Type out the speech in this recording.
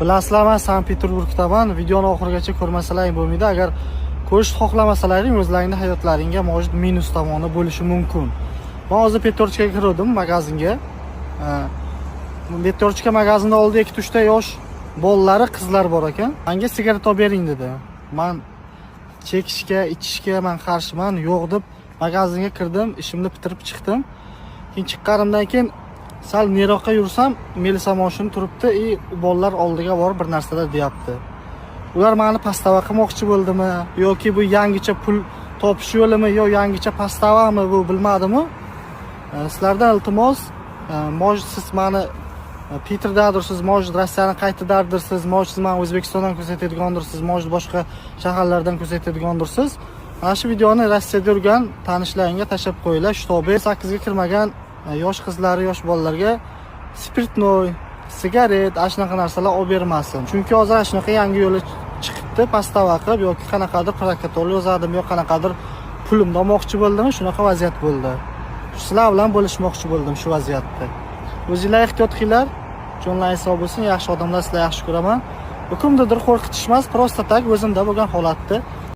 Bilasizlar, man Sankt-Peterburgdaman. Videoni oxirigacha ko'rmasalaring bo'lmaydi. Agar ko'rishni xohlamasalaring, o'zlaringni hayotlaringga может minus tomoni bo'lishi mumkin. Man hozir Пятёрочка ga kirdim, magazinga. Пятёрочка magazinda oldida ikkita uchta yosh bolalari, qizlar bor ekan. Menga sigaret olib bering dedi. Man chekishga, ichishga man qarshiman, yo'q deb magazinga kirdim, ishimni bitirib chiqdim. Keyin chiqqanimdan keyin sal neriroqqa yursam, milisa mashina turibdi и u bolalar oldiga borib bir narsalar deyapti. Ular mani подстава qilmoqchi bo'ldimi yoki bu yangicha pul topish yo'limi yo yangicha подстава mi bu, bilmadimu. Sizlardan iltimos, может, siz mani Piterdadirsiz, может, Rossiyani qayerdadirsiz, может, siz mani O'zbekistondan ko'rsatadigandirsiz, может, boshqa shaharlardan ko'rsatadigandirsiz. Mana shu videoni Rossiyada yurgan tanishlaringga tashlab qo'yinglar, чтобы 8 ga kirmagan yosh qizlari, yosh bolalarga спиртной, sigaret, ana shunaqa narsalar olib bermasin. Chunki hozir ana shunaqa yangi yo'li chiqibdi, подстава qilib yoki qanaqadir protokol yozadimi yo qanaqadir pulimni olmoqchi bo'ldimi, shunaqa vaziyat bo'ldi. Sizlar bilan bo'lishmoqchi bo'ldim shu vaziyatni. O'zinglar ehtiyot qilinglar. Jonlaringiz sog' bo'lsin, yaxshi odamlar, sizlar yaxshi ko'raman. Bu kimnidir qo'rqitish emas, просто так o'zimda bo'lgan holatni